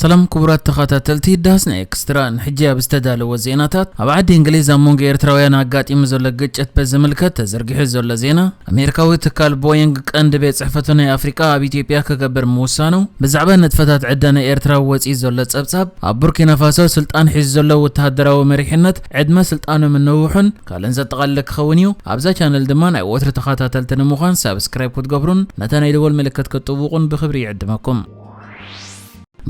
ሰላም ክቡራት ተኸታተልቲ ዳስና ኤክስትራ፣ ንሕጂ ኣብ ዝተዳለወ ዜናታት፣ ኣብ ዓዲ እንግሊዝ ኣብ መንጎ ኤርትራውያን ኣጋጢሙ ዘሎ ግጭት በዝምልከት ተዘርጊሑ ዘሎ ዜና፣ ኣሜሪካዊ ትካል ቦይንግ ቀንዲ ቤት ጽሕፈቱ ናይ ኣፍሪቃ ኣብ ኢትዮጵያ ክገብር ምውሳኑ፣ ብዛዕባ ንጥፈታት ዕዳ ናይ ኤርትራ ወጺኡ ዘሎ ጸብጻብ፣ ኣብ ቡርኪና ፋሶ ስልጣን ሒዙ ዘሎ ወተሃደራዊ መሪሕነት ዕድመ ስልጣኑ ምንውሑን ካልእን ዘጠቓልል ክኸውን እዩ። ኣብዛ ቻነል ድማ ናይ ወትሪ ተኸታተልቲ ንምዃን ሳብስክራይብ ክትገብሩን ነታ ናይ ደወል ምልክት ክትጥውቑን ብኽብሪ ይዕድመኩም።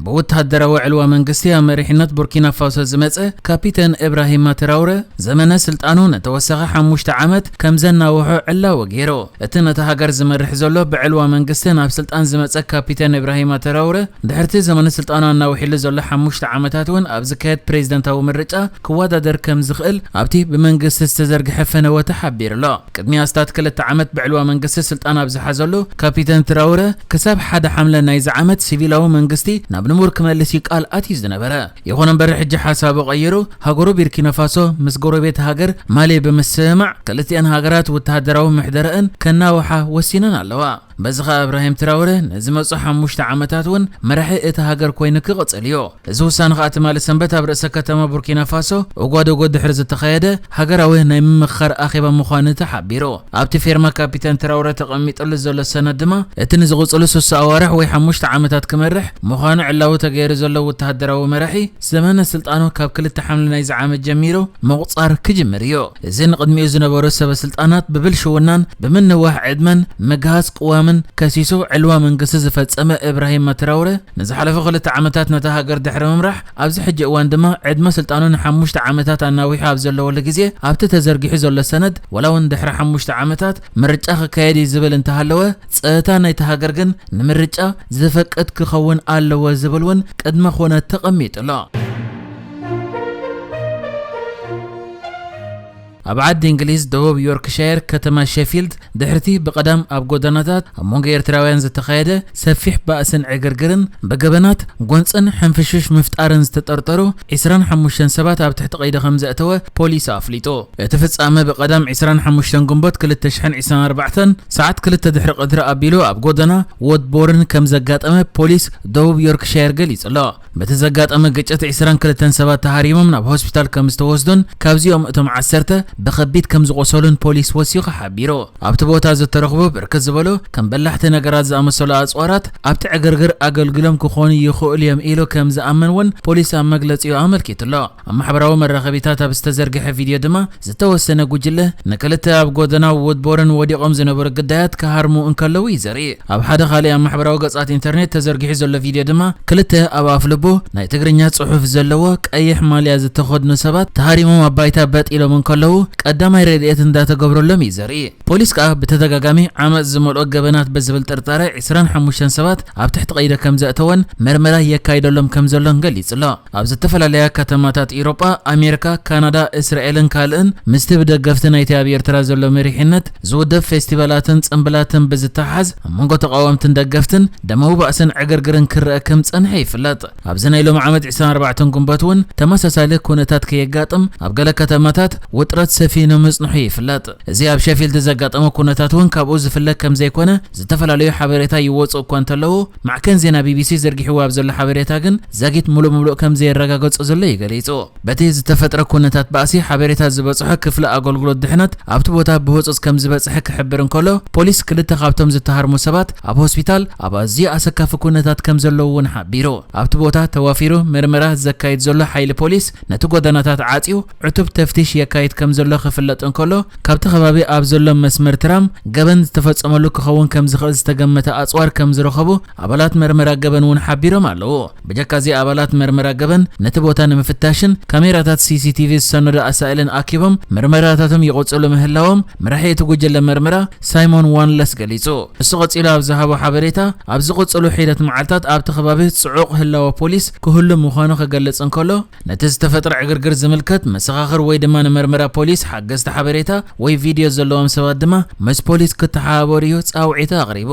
ብወተሃደራዊ ዕልዋ መንግስቲ ኣብ መሪሕነት ቡርኪና ፋሶ ዝመጸ ካፒተን እብራሂማ ትራውረ ዘመነ ስልጣኑ ንተወሰኸ ሓሙሽተ ዓመት ከም ዘናውሖ ዕላዊ ገይሩ። እቲ ነታ ሃገር ዝመርሕ ዘሎ ብዕልዋ መንግስቲ ናብ ስልጣን ዝመጸ ካፒተን እብራሂማ ትራውረ ድሕርቲ ዘመነ ስልጣኑ ኣናውሒሉ ዘሎ ሓሙሽተ ዓመታት እውን ኣብ ዝካየድ ፕሬዝደንታዊ ምርጫ ክወዳደር ከም ዝኽእል ኣብቲ ብመንግስቲ ዝተዘርግሐ ፈነወ ተሓቢሩ ኣሎ። ቅድሚ ኣስታት ክልተ ዓመት ብዕልዋ መንግስቲ ስልጣን ኣብ ዝሓዘሉ ካፒተን ትራውረ ክሳብ ሓደ ሓምለ ናይዚ ዓመት ሲቪላዊ መንግስቲ ናብ ንቡር ክመልስ እዩ ቃል ኣትዩ ዝነበረ። ይኹን እምበር ሕጂ ሓሳቡ ቀይሩ ሃገሩ ቡርኪና ፋሶ ምስ ጎረቤት ሃገር ማሊ ብምስምማዕ ክልቲኣን ሃገራት ወተሃደራዊ ምሕደረአን ከናውሓ ወሲነን ኣለዋ። በዚ ኸኣ እብራሂም ትራውረ ንዝመጹ ሓሙሽተ ዓመታት እውን መራሒ እታ ሃገር ኮይኑ ክቕጽል እዩ። እዚ ውሳነ ኸኣ ትማሊ ሰንበት ኣብ ርእሰ ከተማ ቡርኪና ፋሶ ኡጓዶጎ ድሕሪ ዝተኻየደ ሃገራዊ ናይ ምምኽኻር ኣኼባ ምዃኑ ተሓቢሩ። ኣብቲ ፌርማ ካፒተን ትራውረ ተቐሚጥሉ ዘሎ ሰነድ ድማ እቲ ንዝቕጽሉ ስሳ ኣዋርሕ ወይ ሓሙሽተ ዓመታት ክመርሕ ምዃኑ ዕላዊ ተገይሩ ዘሎ ወተሃደራዊ መራሒ ዘመነ ስልጣኑ ካብ ክልተ ሓምለ ናይዚ ዓመት ጀሚሩ ምቑጻር ክጅምር እዩ። እዚ ንቕድሚኡ ዝነበሩ ሰበ ስልጣናት ብብልሽውናን ብምንዋሕ ዕድመን ምግሃስ ቅዋምን ከሲሱ ዕልዋ መንግስቲ ዝፈጸመ እብራሂም ትራውረ ንዝሓለፉ ክልተ ዓመታት ነታ ሃገር ድሕሪ ምምራሕ ኣብዚ ሕጂ እዋን ድማ ዕድመ ስልጣኑ ንሓሙሽተ ዓመታት ኣናዊሑ ኣብ ዘለወሉ ግዜ ኣብቲ ተዘርጊሑ ዘሎ ሰነድ ዋላ እውን ድሕሪ ሓሙሽተ ዓመታት ምርጫ ክካየድ እዩ ዝብል እንተሃለወ ጸጥታ ናይቲ ሃገር ግን ንምርጫ ዝፈቅድ ክኸውን ኣለዎ ዝብል እውን ቅድመ ኩነት ተቐሚጡ ኣሎ። ኣብ ዓዲ እንግሊዝ ደቡብ ዮርክሻየር ከተማ ሼፊልድ ድሕርቲ ብቐዳም ኣብ ጎደናታት ኣብ መንጎ ኤርትራውያን ዝተኻየደ ሰፊሕ ባእስን ዕግርግርን ብገበናት ጎንጽን ሕንፍሽፍሽ ምፍጣርን ዝተጠርጠሩ ዒስራን ሓሙሽተን ሰባት ኣብ ትሕቲ ቀይዲ ከም ዘእተወ ፖሊስ ኣፍሊጡ። እቲ ፍጻመ ብቐዳም ዒስራን ሓሙሽተን ግንቦት ክልተ ሽሕን ዕስራን ኣርባዕተን ሰዓት ክልተ ድሕሪ ቀትሪ ኣቢሉ ኣብ ጎደና ዎድቦርን ከም ዘጋጠመ ፖሊስ ደቡብ ዮርክሻየር ገሊጹ ኣሎ። በቲ ዘጋጠመ ግጭት ዒስራን ክልተን ሰባት ተሃሪሞም ናብ ሆስፒታል ከም ዝተወስዱን ካብዚኦም እቶም ዓሰርተ ብኸቢድ ከም ዝቖሰሉን ፖሊስ ወሲኹ ሓቢሩ። ኣብቲ ቦታ ዝተረኽቡ ብርክት ዝበሉ ከም በላሕቲ ነገራት ዝኣመሰሉ ኣጽዋራት ኣብቲ ዕግርግር ኣገልግሎም ክኾኑ ይኽእሉ እዮም ኢሉ ከም ዝኣምን እውን ፖሊስ ኣብ መግለጺኡ ኣመልኪቱ ኣሎ። ኣብ ማሕበራዊ መራኸቢታት ኣብ ዝተዘርግሐ ቪድዮ ድማ ዝተወሰነ ጉጅለ ንክልተ ኣብ ጎደና ውድቦርን ወዲቖም ዝነበሩ ግዳያት ክሃርሙ እንከለዉ እዩ ዘርኢ። ኣብ ሓደ ካልእ ኣብ ማሕበራዊ ገጻት ኢንተርኔት ተዘርጊሑ ዘሎ ቪድዮ ድማ ክልተ ኣብ ኣፍልቡ ናይ ትግርኛ ጽሑፍ ዘለዎ ቀይሕ ማልያ ዝተኸድኑ ሰባት ተሃሪሞም ኣብ ባይታ በጥ ኢሎም እንከለዉ ቀዳማይ ረድኤት እንዳተገብረሎም እዩ ዘርኢ። ፖሊስ ከኣ ብተደጋጋሚ ዓመጽ ዝመልኦ ገበናት ብዝብል ጥርጣረ ዒስራን ሓሙሽተን ሰባት ኣብ ትሕቲ ቀይዲ ከም ዘእተወን መርመራ የካይደሎም ከም ዘሎን ገሊጹ ኣሎ። ኣብ ዝተፈላለያ ከተማታት ኤውሮጳ፣ ኣሜሪካ፣ ካናዳ፣ እስራኤልን ካልእን ምስቲ ብደገፍቲ ናይቲ ኣብ ኤርትራ ዘሎ መሪሕነት ዝውደብ ፌስቲቫላትን ጽምብላትን ብዝተሓዝ ኣብ መንጎ ተቓወምትን ደገፍትን ደማዊ ባእስን ዕግርግርን ክረአ ከም ዝጸንሐ ይፍለጥ። ኣብዚ ናይ ሎሚ ዓመት ዕስራን ኣርባዕተን ግንቦት እውን ተመሳሳሊ ኩነታት ከየጋጥም ኣብ ገለ ከተማታት ውጥረት ሰፊኑ ምጽንሑ ይፍለጥ። እዚ ኣብ ሸፊልድ ዘጋጠመ ኩነታት እውን ካብኡ ዝፍለ ከም ዘይኮነ ዝተፈላለዩ ሓበሬታ ይወጹ እኳ እንተለዉ፣ ማዕከን ዜና ቢቢሲ ዘርጊሕዎ ኣብ ዘሎ ሓበሬታ ግን ዛጊት ምሉእ ምሉእ ከም ዘየረጋገጾ ዘሎ እዩ ገሊጹ። በቲ ዝተፈጥረ ኩነታት ባእሲ ሓበሬታ ዝበጽሖ ክፍሊ ኣገልግሎት ድሕነት ኣብቲ ቦታ ብህጹጽ ከም ዝበጽሐ ክሕብር እንከሎ፣ ፖሊስ ክልተ ካብቶም ዝተሃርሙ ሰባት ኣብ ሆስፒታል ኣብ ኣዝዩ ኣሰካፊ ኩነታት ከም ዘለዉ እውን ሓቢሩ። ኣብቲ ቦታ ተዋፊሩ ምርመራ ዘካይድ ዘሎ ሓይሊ ፖሊስ ነቲ ጎደናታት ዓጽዩ ዕቱብ ተፍቲሽ የካይድ ከም ዘሎ ክፍለጥ እንከሎ፣ ካብቲ ከባቢ ኣብ ዘሎ መስመር ትራም ገበን ዝተፈጸመሉ ክኸውን ከም ዝኽእል ዝተገመተ ኣጽዋር ከም ዝረኸቡ ኣባላት መርመራ ገበን እውን ሓቢሮም ኣለዉ። ብጀካ እዚ ኣባላት መርመራ ገበን ነቲ ቦታ ንምፍታሽን ካሜራታት ሲሲቲቪ ዝሰነዱ ኣሳእልን ኣኪቦም ምርመራታቶም ይቕጽሉ ምህላዎም መራሒ እቲ ጉጅለ መርመራ ሳይሞን ዋንለስ ገሊጹ። ንሱ ቀጺሉ ኣብ ዝሃቦ ሓበሬታ፣ ኣብ ዝቕጽሉ ሒደት መዓልታት ኣብቲ ከባቢ ጽዑቕ ህላወ ፖሊስ ክህሉ ምዃኑ ክገልጽ እንከሎ፣ ነቲ ዝተፈጥረ ዕግርግር ዝምልከት መሰኻኽር ወይ ድማ ንመርመራ ፖሊስ ሓገዝቲ ሓበሬታ ወይ ቪድዮ ዘለዎም ሰባት ድማ ምስ ፖሊስ ክተሓባበሩ እዩ ጻውዒት ኣቕሪቡ።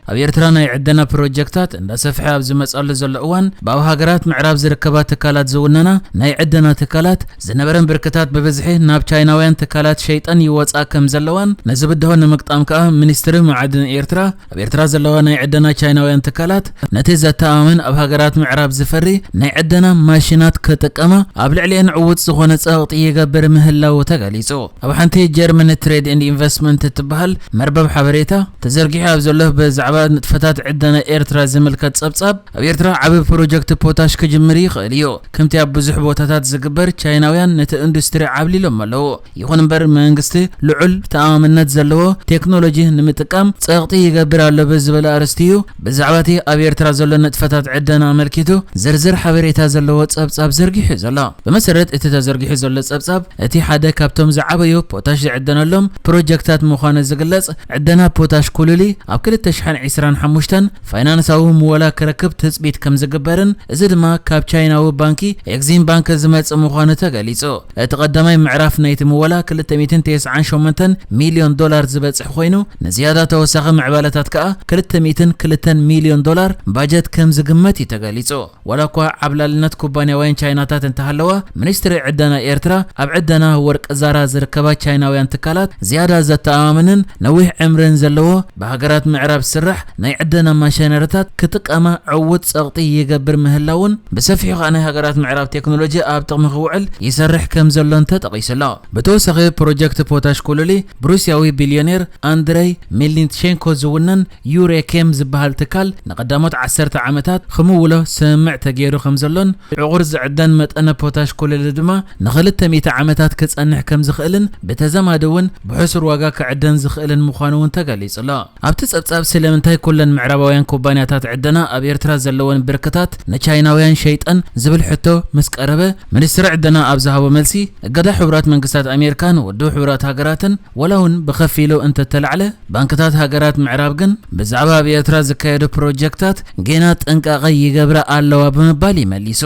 ኣብ ኤርትራ ናይ ዕደና ፕሮጀክታት እንዳሰፍሐ ኣብ ዝመጻሉ ዘሎ እዋን፣ ብኣብ ሃገራት ምዕራብ ዝርከባ ትካላት ዝውነና ናይ ዕደና ትካላት ዝነበረን ብርክታት ብብዝሒ ናብ ቻይናውያን ትካላት ሸይጠን ይወጻ ከም ዘለዋን፣ ነዚ ብድሆ ንምግጣም ከኣ ሚኒስትሪ መዓድን ኤርትራ ኣብ ኤርትራ ዘለዋ ናይ ዕደና ቻይናውያን ትካላት ነቲ ዘተኣማምን ኣብ ሃገራት ምዕራብ ዝፈሪ ናይ ዕደና ማሽናት ክጥቀማ ኣብ ልዕሊአን ዕዉት ዝኾነ ጸቕጢ ይገብር ምህላዉ ተገሊጹ። ኣብ ሓንቲ ጀርመን ትሬድ ኤንድ ኢንቨስትመንት እትበሃል መርበብ ሓበሬታ ተዘርጊሑ ኣብ ዘሎ ብዛዕባ ንጥፈታት ዕደና ኤርትራ ዝምልከት ጸብጻብ፣ ኣብ ኤርትራ ዓቢ ፕሮጀክት ፖታሽ ክጅምር ይኽእል እዩ። ከምቲ ኣብ ብዙሕ ቦታታት ዝግበር፣ ቻይናውያን ነቲ ኢንዱስትሪ ዓብሊሎም ኣለዉ። ይኹን እምበር፣ መንግስቲ ልዑል ተኣማምነት ዘለዎ ቴክኖሎጂ ንምጥቃም ጸቕጢ ይገብር ኣሎ ብዝብል ኣርእስቲ እዩ ብዛዕባ እቲ ኣብ ኤርትራ ዘሎ ንጥፈታት ዕደና ኣመልኪቱ ዝርዝር ሓበሬታ ዘለዎ ጸብጻብ ዘርጊሑ ዘሎ። ብመሰረት እቲ ተዘርጊሑ ዘሎ ጸብጻብ፣ እቲ ሓደ ካብቶም ዝዓበዩ ፖታሽ ዝዕደነሎም ፕሮጀክታት ምዃኑ ዝግለጽ ዕደና ፖታሽ ኩሉሊ፣ ኣብ ክልተ ሽሕን ዕስራን ሓሙሽተን ፋይናንሳዊ ምወላ ክረክብ ትጽቢት ከም ዝግበርን፣ እዚ ድማ ካብ ቻይናዊ ባንኪ ኤግዚም ባንክ ዝመጽእ ምዃኑ ተገሊጹ። እቲ ቀዳማይ ምዕራፍ ናይቲ ምወላ ክልተ ሚእትን ተስዓን ሸሞንተን ሚልዮን ዶላር ዝበጽሕ ኮይኑ፣ ንዝያዳ ተወሳኺ ምዕባለታት ከኣ ክልተ ሚእትን ክልተን ሚልዮን ዶላር ባጀት ከም ዝግመት እዩ ተገሊጹ። ዋላ እኳ ዓብላልነት ኩባንያውያን ቻይናታት እንተሃለዋ፣ ሚኒስትሪ ዕደና ኤርትራ ኣብ ዕደና ወርቂ ዛራ ዝርከባ ቻይናውያን ትካላት ዝያዳ ዘተኣማምንን ነዊሕ ዕምርን ዘለዎ ብሃገራት ምዕራብ ዝስራሕ ናይ ዕደና ማሽነሪታት ክጥቀማ ዕዉት ጸቕጢ ይገብር ምህላውን፣ ብሰፊሑ ከኣ ናይ ሃገራት ምዕራብ ቴክኖሎጂ ኣብ ጥቕሚ ክውዕል ይሰርሕ ከም ዘሎን ተጠቒሱ ኣሎ። ብተወሳኺ፣ ፕሮጀክት ፖታሽ ኮሎሊ ብሩስያዊ ቢልዮኔር ኣንድረይ ሜልኒትሼንኮ ዝውነን ዩሬኬም ዝበሃል ትካል ንቐዳሞት ዓሰርተ ዓመታት ክምውሎ ስምምዕ ተገይሩ ከም ዘሎን፣ ዕቑር ዝዕደን መጠነ ፖታሽ ኮሎሊ ድማ ንኽልተ ሚእቲ ዓመታት ክጸንሕ ከም ዝኽእልን፣ ብተዛማዲ እውን ብሕሱር ዋጋ ክዕደን ዝኽእልን ምዃኑ እውን ተገሊጹ ኣሎ። ኣብቲ ጸብጻብ፣ ስለምንታይ ኩለን ምዕራባውያን ኩባንያታት ዕደና ኣብ ኤርትራ ዘለወን ብርክታት ንቻይናውያን ሸይጠን ዝብል ሕቶ ምስ ቀረበ፣ ሚኒስትሪ ዕደና ኣብ ዝሃቦ መልሲ፣ እገዳ ሕቡራት መንግስታት ኣሜሪካን ውድብ ሕቡራት ሃገራትን፣ ወላ እውን ብኸፊሉ እንተተላዕለ፣ ባንክታት ሃገራት ምዕራብ ግን ብዛዕባ ኣብ ኤርትራ ዝካየዱ ፕሮጀክታት ጌና ጥንቃቐ ይገብራ ኣለዋ ብምባል እዩ መሊሱ።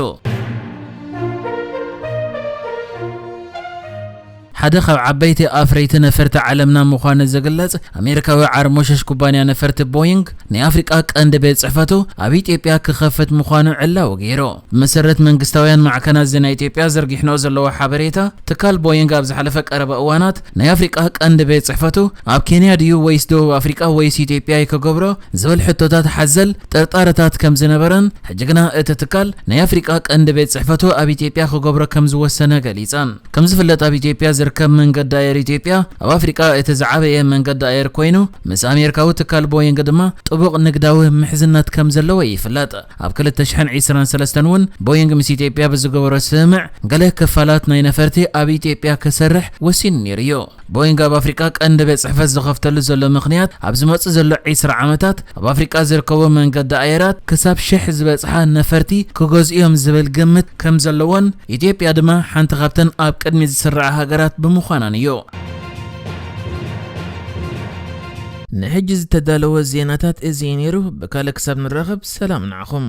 ሓደ ካብ ዓበይቲ ኣፍረይቲ ነፈርቲ ዓለምና ምዃኑ ዝግለጽ ኣሜሪካዊ ዓርሞሸሽ ኩባንያ ነፈርቲ ቦይንግ፣ ናይ ኣፍሪቃ ቀንዲ ቤት ጽሕፈቱ ኣብ ኢትዮጵያ ክኸፍት ምዃኑ ዕላዊ ገይሩ። ብመሰረት መንግስታውያን ማዕከናት ዜና ኢትዮጵያ ዘርጊሕንኦ ዘለዎ ሓበሬታ፣ ትካል ቦይንግ ኣብ ዝሓለፈ ቀረባ እዋናት ናይ ኣፍሪቃ ቀንዲ ቤት ጽሕፈቱ ኣብ ኬንያ ድዩ ወይስ ደቡብ ኣፍሪቃ ወይስ ኢትዮጵያ እዩ ክገብሮ ዝብል ሕቶታት ሓዘል ጥርጣረታት ከም ዝነበረን፣ ሕጂ ግና እቲ ትካል ናይ ኣፍሪቃ ቀንዲ ቤት ጽሕፈቱ ኣብ ኢትዮጵያ ክገብሮ ከም ዝወሰነ ገሊጸን። ከም ዝፍለጥ፣ ኣብ ኢትዮጵያ ዝርከብ መንገዲ ኣየር ኢትዮጵያ ኣብ ኣፍሪቃ እቲ ዝዓበየ መንገዲ ኣየር ኮይኑ፣ ምስ ኣሜሪካዊ ትካል ቦይንግ ድማ ጥቡቕ ንግዳዊ ምሕዝነት ከም ዘለዎ ይፍለጥ። ኣብ ክልተ ሽሕን ዕስራን ሰለስተን እውን ቦይንግ ምስ ኢትዮጵያ ብዝገበሮ ስምምዕ፣ ገለ ክፋላት ናይ ነፈርቲ ኣብ ኢትዮጵያ ክሰርሕ ወሲኑ ነይሩ እዩ። ቦይንግ ኣብ ኣፍሪቃ ቀንዲ ቤት ጽሕፈት ዝኸፍተሉ ዘሎ ምኽንያት፣ ኣብ ዝመጽእ ዘሎ ዕስራ ዓመታት ኣብ ኣፍሪቃ ዝርከቡ መንገዲ ኣየራት ክሳብ ሽሕ ዝበጽሓ ነፈርቲ ክገዝኡ እዮም ዝብል ግምት ከም ዘለዎን፣ ኢትዮጵያ ድማ ሓንቲ ካብተን ኣብ ቅድሚት ዝስርዓ ሃገራት ብምዃናን እዩ። ንሕጂ ዝተዳለወ ዜናታት እዚ እዩ ነይሩ። ብካልእ ክሳብ ንራኸብ፣ ሰላም ንዓኹም።